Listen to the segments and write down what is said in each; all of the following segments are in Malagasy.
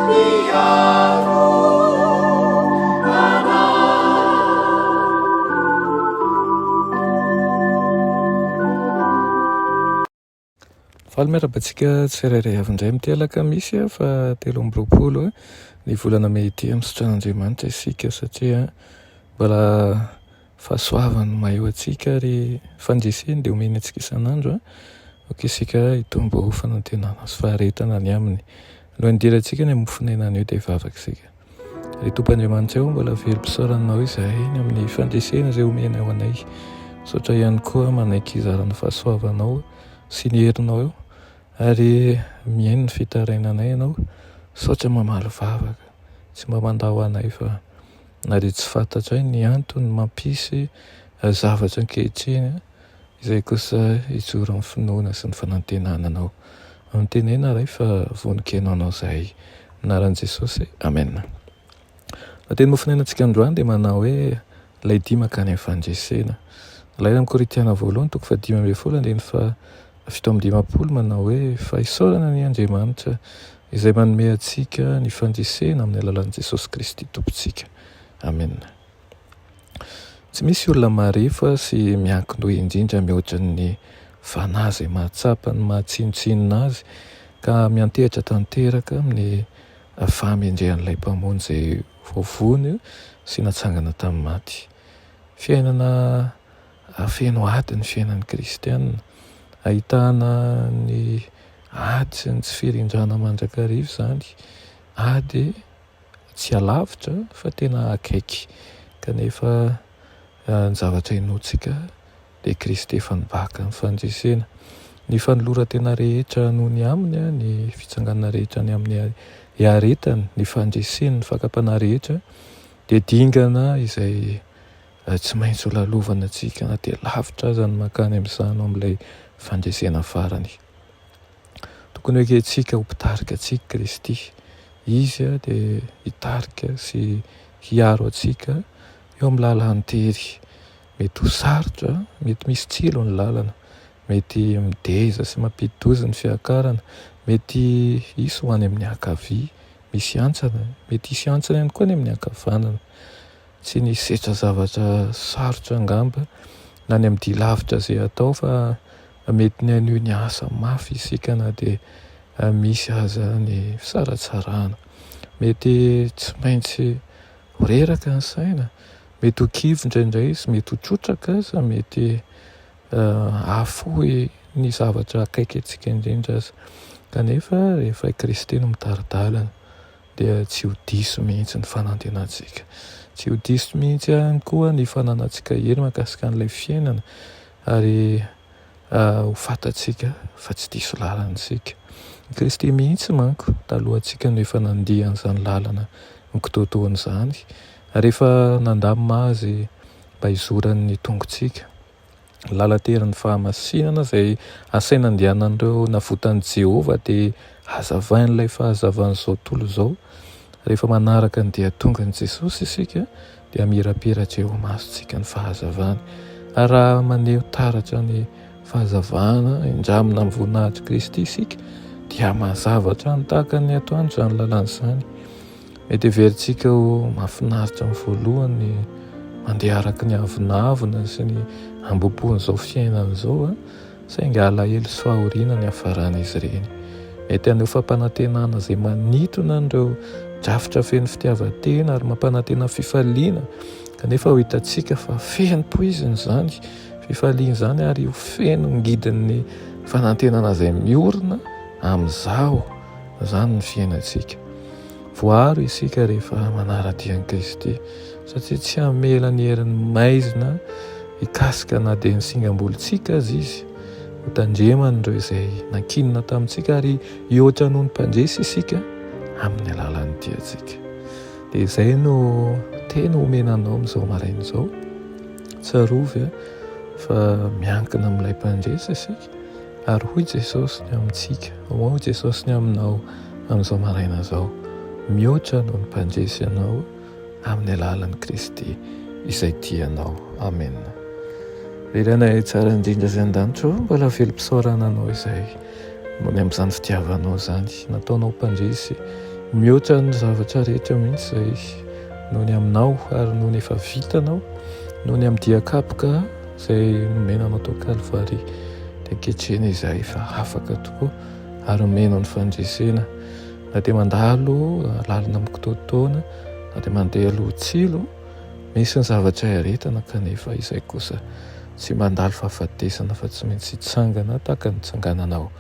Mpiaro anay. Faly miarahaba antsika tsirairay avy indray amin'ity alakamisy faha 23 ny volana mey ity. Misaotra an'Andriamanitra isika satria mbola fahasoavany no maha eo antsika ary fandreseny dia omeny antsika isan'andro. Aoka isika hitombo fanantenana sy faharetana ny aminy. Alohan'ny hidirantsika ny mofon'aina anio dia hivavaka isika. Ry Tompo Andriamanitra ô, mbola velom-pisaorana Anao izahay ny amin'ny fandresena izay omenao anay. Misaotra ihany koa manaiky hizara ny fahasoavanao sy ny herinao eo ary mihaino ny fitarainanay Ianao. Misaotra mamaly vavaka, tsy mba mandao anay fa na dia tsy fantatray ny antony mampisy zavatra ankehitriny, izay kosa hijoro amin'ny finoana sy ny fanantenana Anao. Mitenena Ray fa vonon-keno Anao izahay. Amin'ny anaran'i Jesosy, Amen. Ny teny mofonainantsika androany dia manao hoe ilay dia mankany amin'ny fandresena. Nalaina amin'ny Korintiana voalohany toko faha 15 andininy faha 57 manao hoe fa isaorana anie Andriamanitra izay manome antsika ny fandresena amin'ny alalan'i Jesosy Kristy Tompontsika. Amen. Tsy misy olona marefo sy miankin-doha indrindra mihoatra ny fanahy izay mahatsapa ny maha tsinontsinona azy ka miantehitra tanteraka amin'ny fahamendrehan'ilay Mpamonjy izay voavono sy natsangana tamin'ny maty. Fiainana feno ady ny fiainan'ny kristiana. Ahitana ny ady sy ny tsy firindrana mandrakariva izany. Ady Tsy alavitra fa tena akaiky. Kanefa ny zavatra inoantsika dia Kristy efa nibaka ny fandresena. Ny fanoloran-tena rehetra noho ny Aminy, ny fitsanganana rehetra ny amin'ny hiaretany, ny fandreseny ny fakam-panahy rehetra dia dingana izay tsy maintsy ho lalovana antsika na dia lavitra aza ny mankany amin'izany ao amin'ilay fandresena farany. Tokony ho ekentsika ho mpitarika antsika Kristy. Izy dia hitarika sy hiaro antsika eo amin'ny lalan'ny tery. Mety ho sarotra, mety misy tsilo ny lalana, mety mideza sy mampidi-doza ny fiakarana, mety hisy ho any amin'ny ankavia misy hantsana, mety hisy hantsana ihany koa any amin'ny ankavanana. Tsy nisetra zavatra sarotra angamba na ny amin'ny dia lavitra izay atao fa mety ny hanohy ny asa mafy isika na dia misy aza ny fisaratsarahana. Mety tsy maintsy ho reraka ny saina, mety ho kivy indraindray sy mety ho trotraka aza, mety hahafoy ny zavatra akaiky antsika indrindra aza. Kanefa rehefa i Kristy no mitari-dalana dia tsy ho diso mihitsy ny fanantenantsika. Tsy ho diso mihitsy ihany koa ny fananantsika hery mahakasika an'ilay fiainana ary ho fantatsika fa tsy diso lalana isika. I Kristy mihitsy manko talohantsika no efa nandia an'izany lalana mikitoatoana izany ary efa nandamina azy mba hizoran'ny tongotsika. Lalan-terin'ny fahamasinana izay asaina andehanan'ireo navotan'i Jehovah dia hazavain'ilay fahazavan'izao tontolo izao. Rehefa manaraka ny dia tongan'i Jesosy isika dia hamirapiratra eo imasontsika ny fahazavany. Ary raha maneho taratra ny fahazavana indramina amin'ny voninahitr'i Kristy isika dia mazava hatrany tahaka ny atoandro izany lalana izany. Mety heverintsika ho mahafinaritra amin'ny voalohany ny mandeha araka ny avonavona sy ny hambom-pon'izao fiainana izao, saingy alahelo sy fahoriana ny hiafaran'izy ireny. Mety haneho fampanantenana izay manintona an'ireo drafitra feno fitiavan-tena ary mampanantena fifaliana, kanefa ho hitantsika fa feno poizina izany fifaliana izany ary ho feno ngidin'ny fanantenana izay miorina amin'izaho izany ny fiainantsika. Voaro isika rehefa manara-dia an'i Kristy, satria tsy hamela ny herin'ny maizina hikasika na dia ny singam-bolontsika aza Izy. Hotandremany ireo izay nankinina tamintsika ary hihoatra noho ny mpandresy isika amin'ny alalan'ny diantsika. Dia izay no teny omena anao amin'izao maraina izao. Tsarovy fa miankina amin'ilay mpandresy isika. Ary hoy Jesosy ny amintsika, hoy Jesosy ny aminao amin'izao maraina izao, mihoatra noho ny mpandresy ianao amin'ny alalan'i Kristy izay tia anao. Amena. Ry Rainay tsara indrindra izay an-danitra ô, mbola velom-pisaorana Anao izay noho ny amin'izany fitiavanao izany. Nataonao mpandresy Mihoatra ny zavatra rehetra mihitsy izay noho ny aminao ary noho ny efa vitanao, noho ny amin'ny dian-kapoka izay nomena anao tao Kalvary. Dia ankehitriny izahay efa afaka tokoa ary omenao ny fandresena. Na dia mandalo lalina mikitoatoana, na dia mandeha aloha tsilo, misy ny zavatra iaretana kanefa izay kosa tsy mandalo fahafatesana fa tsy maintsy hitsangana tahaka ny nitsangananao.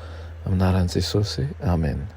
Amin'ny anaran'i Jesosy, Amen.